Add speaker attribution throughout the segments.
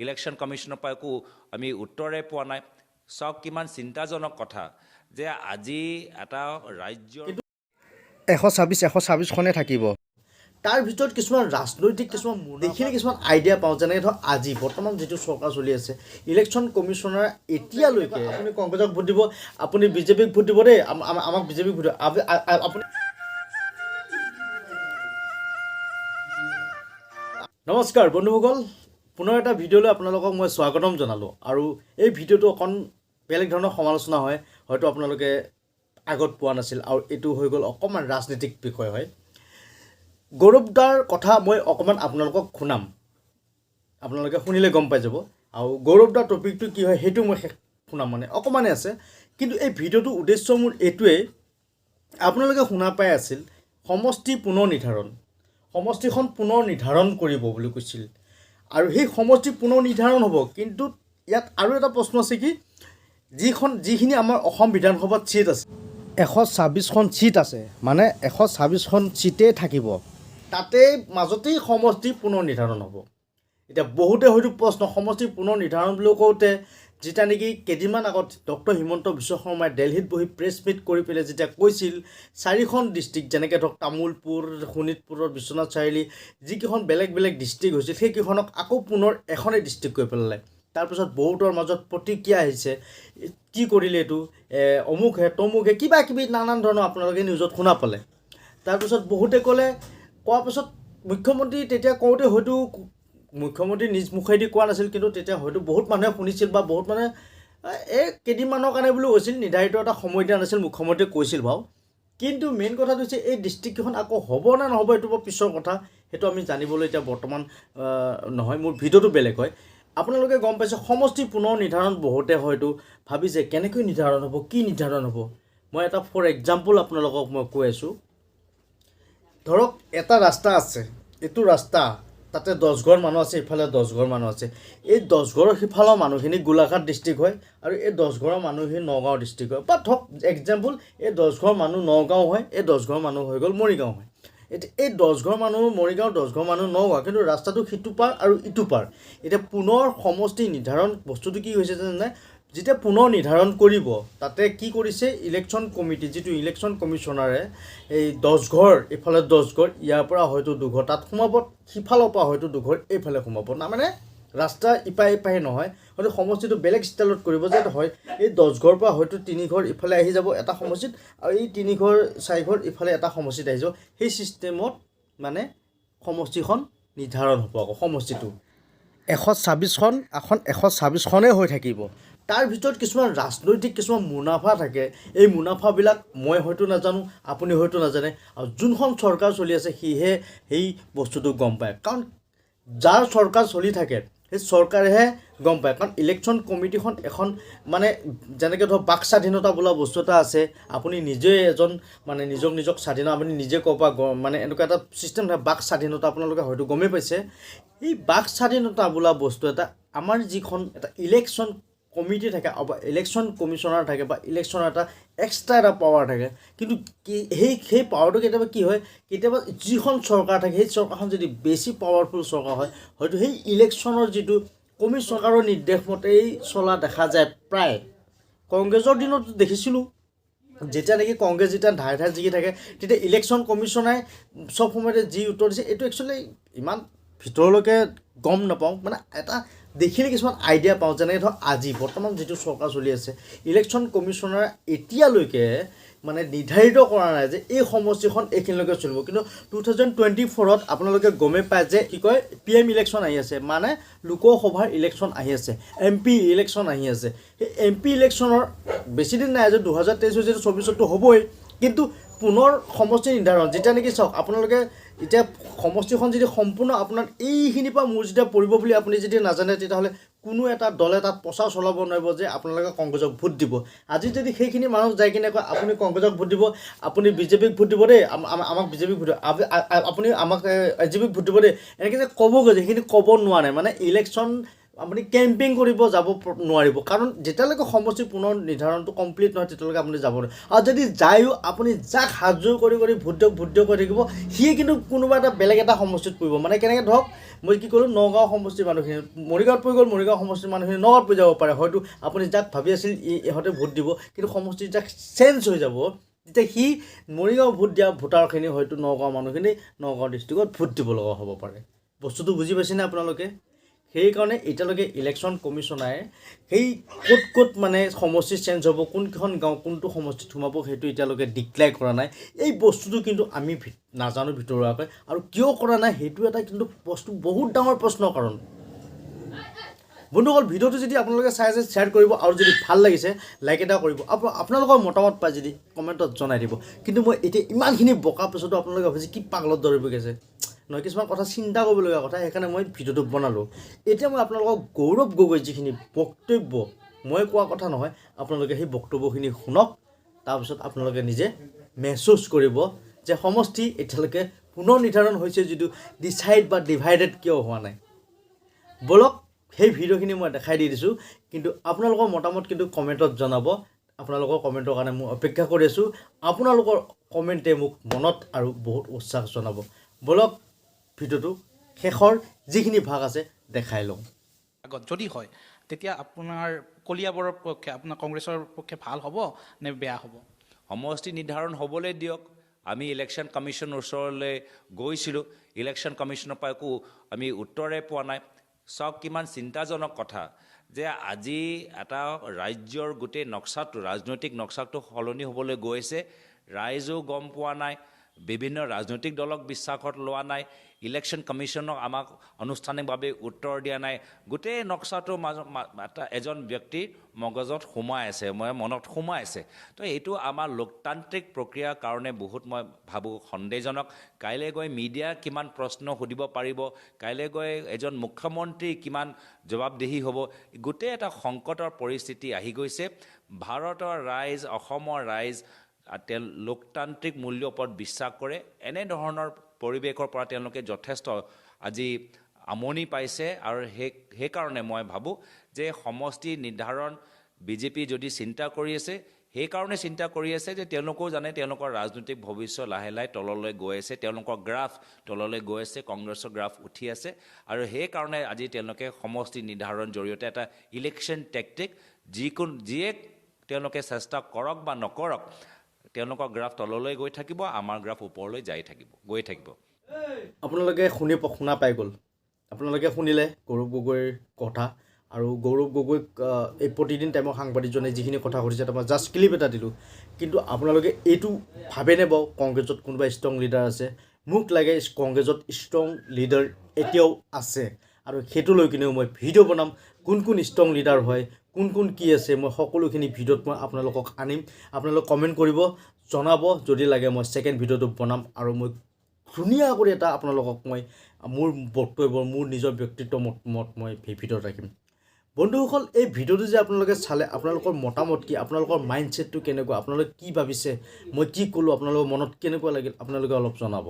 Speaker 1: Election কমিশ্যনৰ পৰা একো আমি উত্তৰে পোৱা নাই। চাওক, কিমান চিন্তাজনক কথা যে আজি এটা ৰাজ্যৰ
Speaker 2: 126, 126খনেই থাকিব। তাৰ ভিতৰত কিছুমান ৰাজনৈতিক, কিছুমান দেখিলে কিছুমান আইডিয়া পাওঁ। যেনেকৈ ধৰক, আজি বৰ্তমান যিটো চৰকাৰ চলি আছে, ইলেকশ্যন কমিশ্যনাৰ এতিয়ালৈকে, আপুনি কংগ্ৰেছক ভোট দিব, আপুনি বিজেপিক ভোট দিব দেই, আমাক বিজেপিক ভোট দিব, আপুনি। নমস্কাৰ বন্ধুসকল, পুনৰ এটা ভিডিঅ'লৈ আপোনালোকক মই স্বাগতম জনালোঁ। আৰু এই ভিডিঅ'টো অকণ বেলেগ ধৰণৰ সমালোচনা হয়, হয়তো আপোনালোকে আগত পোৱা নাছিল। আৰু এইটো হৈ গ'ল অকণমান ৰাজনীতিক বিষয় হয়। গৌৰৱ দাৰ কথা মই অকণমান আপোনালোকক শুনাম, আপোনালোকে শুনিলে গম পাই যাব। আৰু গৌৰৱ দাৰ টপিকটো কি হয়, সেইটো মই শেষ শুনাম, মানে অকণমানে আছে। কিন্তু এই ভিডিঅ'টোৰ উদ্দেশ্য মোৰ এইটোৱেই, আপোনালোকে শুনা পাই আছিল সমষ্টি পুনৰ নিৰ্ধাৰণ, সমষ্টিখন পুনৰ নিৰ্ধাৰণ কৰিব বুলি কৈছিল। আৰু সেই সমষ্টি পুনৰ নিৰ্ধাৰণ হ'ব, কিন্তু ইয়াত আৰু এটা প্ৰশ্ন আছে কি, যিখিনি আমাৰ অসম বিধানসভাত ছিট আছে, 126খন ছিট আছে, মানে 126খন ছিটেই থাকিব, তাতে মাজতেই সমষ্টি পুনৰ নিৰ্ধাৰণ হ'ব। এতিয়া বহুতে হয়তো প্ৰশ্ন, সমষ্টি পুনৰ নিৰ্ধাৰণ বুলি কওঁতে যেতিয়া নেকি কেইদিনমান আগত ডক্টৰ হিমন্ত বিশ্ব শৰ্মাই দেলহিত বহি প্ৰেছ মিট কৰি পেলাই যেতিয়া কৈছিল, চাৰিখন ডিষ্ট্ৰিক্ট, যেনেকৈ ধৰক তামোলপুৰ, শোণিতপুৰৰ বিশ্বনাথ চাৰিআলি, যিকেইখন বেলেগ বেলেগ ডিষ্ট্ৰিক্ট হৈছিল, সেইকেইখনক আকৌ পুনৰ এখনেই ডিষ্ট্ৰিক্ট কৰি পেলালে। তাৰপিছত বহুতৰ মাজত প্ৰতিক্ৰিয়া আহিছে, কি কৰিলে এইটো, অমুকহে তমুকহে, কিবা কিবি নানান ধৰণৰ আপোনালোকে নিউজত শুনা পালে। তাৰপিছত বহুতে ক'লে, কোৱাৰ পাছত মুখ্যমন্ত্ৰী তেতিয়া কওঁতে হয়তো মুখ্যমন্ত্ৰী নিজ মুখেদি কোৱা নাছিল, কিন্তু তেতিয়া হয়তো বহুত মানুহে শুনিছিল বা বহুত মানুহে এই কেইদিনমানৰ কাৰণে বুলি কৈছিল, নিৰ্ধাৰিত এটা সময় দিয়া নাছিল, মুখ্যমন্ত্ৰীয়ে কৈছিল বাৰু। কিন্তু মেইন কথাটো হৈছে, এই ডিষ্ট্ৰিক্টকেইখন আকৌ হ'ব নে নহ'ব, এইটো বৰ পিছৰ কথা, সেইটো আমি জানিবলৈ এতিয়া বৰ্তমান নহয়। মোৰ ভিডিঅ'টো বেলেগ হয়। আপোনালোকে গম পাইছে, সমষ্টি পুনৰ নিৰ্ধাৰণ, বহুতে হয়তো ভাবিছে কেনেকৈ নিৰ্ধাৰণ হ'ব, কি নিৰ্ধাৰণ হ'ব। মই এটা ফৰ এক্সাম্পল আপোনালোকক মই কৈ আছোঁ। ধৰক এটা ৰাস্তা আছে, এইটো ৰাস্তা, তাতে 10 ঘৰ মানুহ আছে, ইফালে 10 ঘৰ মানুহ আছে। এই 10 ঘৰৰ সিফালৰ মানুহখিনি গোলাঘাট ডিষ্ট্ৰিক্ট হয় আৰু এই 10 ঘৰৰ মানুহখিনি নগাঁও ডিষ্ট্ৰিক্ট হয়। বা ধৰক এক্সাম্পল, এই 10 ঘৰ মানুহ নগাঁও হয়, এই 10 ঘৰ মানুহ হৈ গ'ল মৰিগাঁও হয়। এতিয়া এই 10 ঘৰ মানুহ মৰিগাঁও, 10 ঘৰ মানুহ নগাঁও, কিন্তু ৰাস্তাটো সিটো পাৰ আৰু ইটো পাৰ। এতিয়া পুনৰ সমষ্টি নিৰ্ধাৰণ বস্তুটো কি হৈছে জানেনে? যেতিয়া পুনৰ নিৰ্ধাৰণ কৰিব, তাতে কি কৰিছে, ইলেকশ্যন কমিটি, যিটো ইলেকশ্যন কমিশ্যনাৰে এই 10 ঘৰ, এইফালে 10 ঘৰ, ইয়াৰ পৰা হয়তো দুঘৰ তাত সোমাব, সিফালৰ পৰা হয়তো দুঘৰ এইফালে সোমাব। তাৰমানে ৰাস্তা ইপাৰে ইপাৰে নহয়, হয়তো সমষ্টিটো বেলেগ ষ্টাইলত কৰিব যে হয় এই 10 ঘৰৰ পৰা হয়তো তিনি ঘৰ ইফালে আহি যাব এটা সমষ্টিত আৰু এই তিনি ঘৰ চাৰি ঘৰ ইফালে এটা সমষ্টিত আহি যাব। সেই ছিষ্টেমত মানে সমষ্টিখন নিৰ্ধাৰণ হ'ব। আকৌ সমষ্টিটো 126খন আসন 126খনেই হৈ থাকিব। তাৰ ভিতৰত কিছুমান ৰাজনৈতিক, কিছুমান মুনাফা থাকে। এই মুনাফাবিলাক মই হয়তো নাজানো, আপুনি হয়তো নাজানে, আৰু যোনখন চৰকাৰ চলি আছে সিহে সেই বস্তুটো গম পায়। কাৰণ যাৰ চৰকাৰ চলি থাকে, সেই চৰকাৰেহে গম পায়। কাৰণ ইলেকশ্যন কমিটিখন এখন মানে যেনেকৈ ধৰক বাক স্বাধীনতা বোলা বস্তু এটা আছে, আপুনি নিজে এজন মানে নিজক স্বাধীন, আপুনি নিজে ক'ব পৰা মানে এনেকুৱা এটা ছিষ্টেম থাকে, বাক স্বাধীনতা, আপোনালোকে হয়তো গমেই পাইছে। এই বাক স্বাধীনতা বোলা বস্তু এটা আমাৰ যিখন এটা ইলেকশ্যন কমিটি থাকে বা ইলেকশ্যন কমিশ্যনাৰ থাকে বা ইলেকশ্যনৰ এটা এক্সট্ৰা এটা পাৱাৰ থাকে। কিন্তু কি সেই পাৱাৰটো কেতিয়াবা কি হয়, কেতিয়াবা যিখন চৰকাৰ থাকে, সেই চৰকাৰখন যদি বেছি পাৱাৰফুল চৰকাৰ হয়, হয়তো সেই ইলেকশ্যনৰ যিটো কমিশ্যনাৰৰ নিৰ্দেশ মতেই চলা দেখা যায় প্ৰায়। কংগ্ৰেছৰ দিনত দেখিছিলোঁ, যেতিয়া নেকি কংগ্ৰেছ যেতিয়া ধাৰে ধাৰে জিকি থাকে, তেতিয়া ইলেকশ্যন কমিশ্যনাৰে চব সময়তে যি উত্তৰ দিছে, এইটো একচুৱেলি ইমান ভিতৰলৈকে গম নাপাওঁ, মানে এটা দেখিলে কিছুমান আইডিয়া পাওঁ। যেনেকৈ ধৰক আজি বৰ্তমান যিটো চৰকাৰ চলি আছে, ইলেকশ্যন কমিশ্যনাৰে এতিয়ালৈকে মানে নিৰ্ধাৰিত কৰা নাই যে এই সমষ্টিখন এইখিনিলৈকে চলিব। কিন্তু 2024ত আপোনালোকে গমেই পায় যে কি কয়, পি এম ইলেকশ্যন আহি আছে, মানে লোকসভাৰ ইলেকশ্যন আহি আছে, এম পি ইলেকশ্যন আহি আছে। সেই এম পি ইলেকশ্যনৰ বেছি দিন নাই যে 2023 হৈছে, 24ততো হ'বই। কিন্তু পুনৰ সমষ্টি নিৰ্ধাৰণ যেতিয়া নেকি, চাওক আপোনালোকে, এতিয়া সমষ্টিখন যদি সম্পূৰ্ণ আপোনাৰ এইখিনিৰ পৰা মোৰ যেতিয়া পৰিব বুলি আপুনি যদি নাজানে, তেতিয়াহ'লে কোনো এটা দলে তাত প্ৰচাৰ চলাব নোৱাৰিব যে আপোনালোকে কংগ্ৰেছক ভোট দিব। আজি যদি সেইখিনি মানুহ যাই কিনে কয়, আপুনি কংগ্ৰেছক ভোট দিব, আপুনি বিজেপিক ভোট দিব দেই, আমাক বিজেপিক ভোট দিব, আপুনি আমাক এ জিপিক ভোট দিব দেই, এনেকৈ যে ক'বগৈ যে সেইখিনি ক'ব নোৱাৰে। মানে ইলেকশ্যন আপুনি কেম্পেইন কৰিব যাব নোৱাৰিব, কাৰণ যেতিয়ালৈকে সমষ্টি পুনৰ নিৰ্ধাৰণটো কমপ্লিট নহয়, তেতিয়ালৈকে আপুনি যাব নোৱাৰিব। আৰু যদি যায়ো, আপুনি যাক হাতযোৰ কৰি কৰি ভোট দিয়ক, ভোট দিয়ক কৰি থাকিব, সিয়ে কিন্তু কোনোবা এটা বেলেগ এটা সমষ্টিত পৰিব। মানে কেনেকৈ, ধৰক মই কি ক'লোঁ, নগাঁও সমষ্টিৰ মানুহখিনি মৰিগাঁৱত পৰি গ'ল, মৰিগাঁও সমষ্টিৰ মানুহখিনি নগাঁৱত পৰি যাব পাৰে। হয়তো আপুনি যাক ভাবি আছিল ইহঁতে ভোট দিব, কিন্তু সমষ্টি যাক চেঞ্জ হৈ যাব, তেতিয়া সি মৰিগাঁও ভোট দিয়া ভোটাৰখিনি হয়তো নগাঁও মানুহখিনি নগাঁও ডিষ্ট্ৰিক্টত ভোট দিব লগা হ'ব পাৰে। বস্তুটো বুজি পাইছেনে আপোনালোকে? সেইকাৰণে এতিয়ালৈকে ইলেকশ্যন কমিশ্যনাৰে সেই ক'ত ক'ত মানে সমষ্টি চেঞ্জ হ'ব, কোনখন গাঁও কোনটো সমষ্টিত সোমাব, সেইটো এতিয়ালৈকে ডিক্লেয়াৰ কৰা নাই। এই বস্তুটো কিন্তু আমি নাজানো ভিতৰুৱাকৈ। আৰু কিয় কৰা নাই, সেইটো এটা কিন্তু বস্তু বহুত ডাঙৰ প্ৰশ্ন। কাৰণ বন্ধুসকল, ভিডিঅ'টো যদি আপোনালোকে চাই আছে, শ্বেয়াৰ কৰিব আৰু যদি ভাল লাগিছে লাইক এটা কৰিব। আপোনালোকৰ মতামত পাই যদি কমেণ্টত জনাই দিব। কিন্তু মই এতিয়া ইমানখিনি বকাৰ পিছতো আপোনালোকে ভাবিছে কি পাগলত দৌৰিব গৈছে। নহয়, কিছুমান কথা চিন্তা কৰিবলগীয়া কথা, সেইকাৰণে মই ভিডিঅ'টো বনালোঁ। এতিয়া মই আপোনালোকক গৌৰৱ গগৈৰ যিখিনি বক্তব্য, মই কোৱা কথা নহয়, আপোনালোকে সেই বক্তব্যখিনি শুনক। তাৰপিছত আপোনালোকে নিজে মেহচুচ কৰিব যে সমষ্টি এতিয়ালৈকে পুনৰ নিৰ্ধাৰণ হৈছে যদিও ডিচাইড বা ডিভাইডেড কিয় হোৱা নাই। ব'লক, সেই ভিডিঅ'খিনি মই দেখাই দি দিছোঁ। কিন্তু আপোনালোকৰ মতামত কিন্তু কমেণ্টত জনাব। আপোনালোকৰ কমেণ্টৰ কাৰণে মই অপেক্ষা কৰি আছোঁ। আপোনালোকৰ কমেণ্টে মোক মনত আৰু বহুত উৎসাহ জনাব। ব'লক, ভিডিঅ'টো শেষৰ যিখিনি ভাগ আছে দেখাই লওঁ।
Speaker 3: আগত যদি হয়, তেতিয়া আপোনাৰ কলিয়াবৰৰ পক্ষে, আপোনাৰ কংগ্ৰেছৰ পক্ষে ভাল হ'ব নে বেয়া হ'ব?
Speaker 1: সমষ্টি নিৰ্ধাৰণ হ'বলৈ দিয়ক। আমি ইলেকশ্যন কমিশ্যনৰ ওচৰলৈ গৈছিলোঁ, ইলেকশ্যন কমিশ্যনৰ পৰা একো আমি উত্তৰে পোৱা নাই। চাওক কিমান চিন্তাজনক কথা যে আজি এটা ৰাজ্যৰ গোটেই নক্সাটো, ৰাজনৈতিক নক্সাটো সলনি হ'বলৈ গৈ আছে। ৰাইজেও গম পোৱা নাই, বিভিন্ন ৰাজনৈতিক দলক বিশ্বাসত লোৱা নাই, ইলেকশ্যন কমিশ্যনক আমাক আনুষ্ঠানিকভাৱে উত্তৰ দিয়া নাই। গোটেই নক্সাটো মাজ এটা এজন ব্যক্তিৰ মগজত সোমাই আছে, মই মনত সোমাই আছে। তো এইটো আমাৰ লোকতান্ত্ৰিক প্ৰক্ৰিয়াৰ কাৰণে বহুত মই ভাবোঁ সন্দেহজনক। কাইলৈ গৈ মিডিয়া কিমান প্ৰশ্ন সুধিব পাৰিব, কাইলৈ গৈ এজন মুখ্যমন্ত্ৰী কিমান জবাবদিহি হ'ব, গোটেই এটা সংকটৰ পৰিস্থিতি আহি গৈছে। ভাৰতৰ ৰাইজ, অসমৰ ৰাইজ তেওঁ লোকতান্ত্ৰিক মূল্যৰ ওপৰত বিশ্বাস কৰে। এনেধৰণৰ পৰিৱেশৰ পৰা তেওঁলোকে যথেষ্ট আজি আমনি পাইছে। আৰু সেইকাৰণে মই ভাবোঁ যে সমষ্টি নিৰ্ধাৰণ বিজেপি যদি চিন্তা কৰি আছে, সেইকাৰণে চিন্তা কৰি আছে যে তেওঁলোকেও জানে তেওঁলোকৰ ৰাজনৈতিক ভৱিষ্যত লাহে লাহে তললৈ গৈ আছে, তেওঁলোকৰ গ্ৰাফ তললৈ গৈ আছে, কংগ্ৰেছৰ গ্ৰাফ উঠি আছে। আৰু সেইকাৰণে আজি তেওঁলোকে সমষ্টি নিৰ্ধাৰণ জৰিয়তে এটা ইলেকশ্যন টেকটিক, যিকোনো যিয়ে তেওঁলোকে চেষ্টা কৰক বা নকৰক, তেওঁলোকৰ গ্ৰাফ তললৈ গৈ থাকিব, আমাৰ গ্ৰাফ ওপৰলৈ যাই থাকিব, গৈ থাকিব।
Speaker 2: আপোনালোকে শুনা পাই গ'ল। আপোনালোকে শুনিলে গৌৰৱ গগৈৰ কথা। আৰু গৌৰৱ গগৈক এই প্ৰতিদিন টাইমৰ সাংবাদিকজনে যিখিনি কথা সুধিছে, তাৰ মই জাষ্ট ক্লিপ এটা দিলোঁ। কিন্তু আপোনালোকে এইটো ভাবেনে বাৰু কংগ্ৰেছত কোনোবা ষ্ট্ৰং লিডাৰ আছে? মোক লাগে কংগ্ৰেছত ষ্ট্ৰং লিডাৰ এতিয়াও আছে। আৰু সেইটো লৈ কিনেও মই ভিডিঅ' বনাম। কোন কোন ষ্ট্ৰং লিডাৰ হয়, কোন কোন কি আছে, মই সকলোখিনি ভিডিঅ'ত মই আপোনালোকক আনিম। আপোনালোক কমেণ্ট কৰিব, জনাব। যদি লাগে মই ছেকেণ্ড ভিডিঅ'টো বনাম আৰু মই ধুনীয়া কৰি এটা আপোনালোকক মই মোৰ বক্তব্য, মোৰ নিজৰ ব্যক্তিত্ব মত মই ভিডিঅ'ত ৰাখিম। বন্ধুসকল, এই ভিডিঅ'টো যে আপোনালোকে চালে, আপোনালোকৰ মতামত কি? আপোনালোকৰ মাইণ্ডছেটটো কেনেকুৱা? আপোনালোকে কি ভাবিছে? মই কি ক'লোঁ, আপোনালোকৰ মনত কেনেকুৱা লাগিল, আপোনালোকে অলপ জনাব।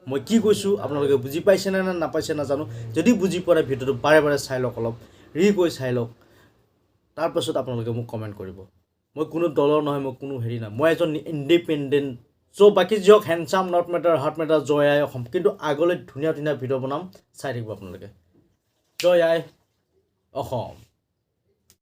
Speaker 2: মই কি কৈছোঁ আপোনালোকে বুজি পাইছেনে নে নাপাইছে নাজানো। যদি বুজি পোৱা নাই, ভিডিঅ'টো বাৰে বাৰে চাই লওক, অলপ ৰি চাই লওক, তাৰপাছত আপোনালোকে মোক কমেণ্ট কৰিব। মই কোনো দলৰ নহয়, মই কোনো হেৰি নাই, মই এজন ইণ্ডিপেণ্ডেণ্ট। চ' বাকী যিহওক, handsome not matter, heart matter. Joy I Assam. কিন্তু আগলৈ ধুনীয়া ধুনীয়া ভিডিঅ' বনাম, চাই থাকিব আপোনালোকে। জয় আই অসম।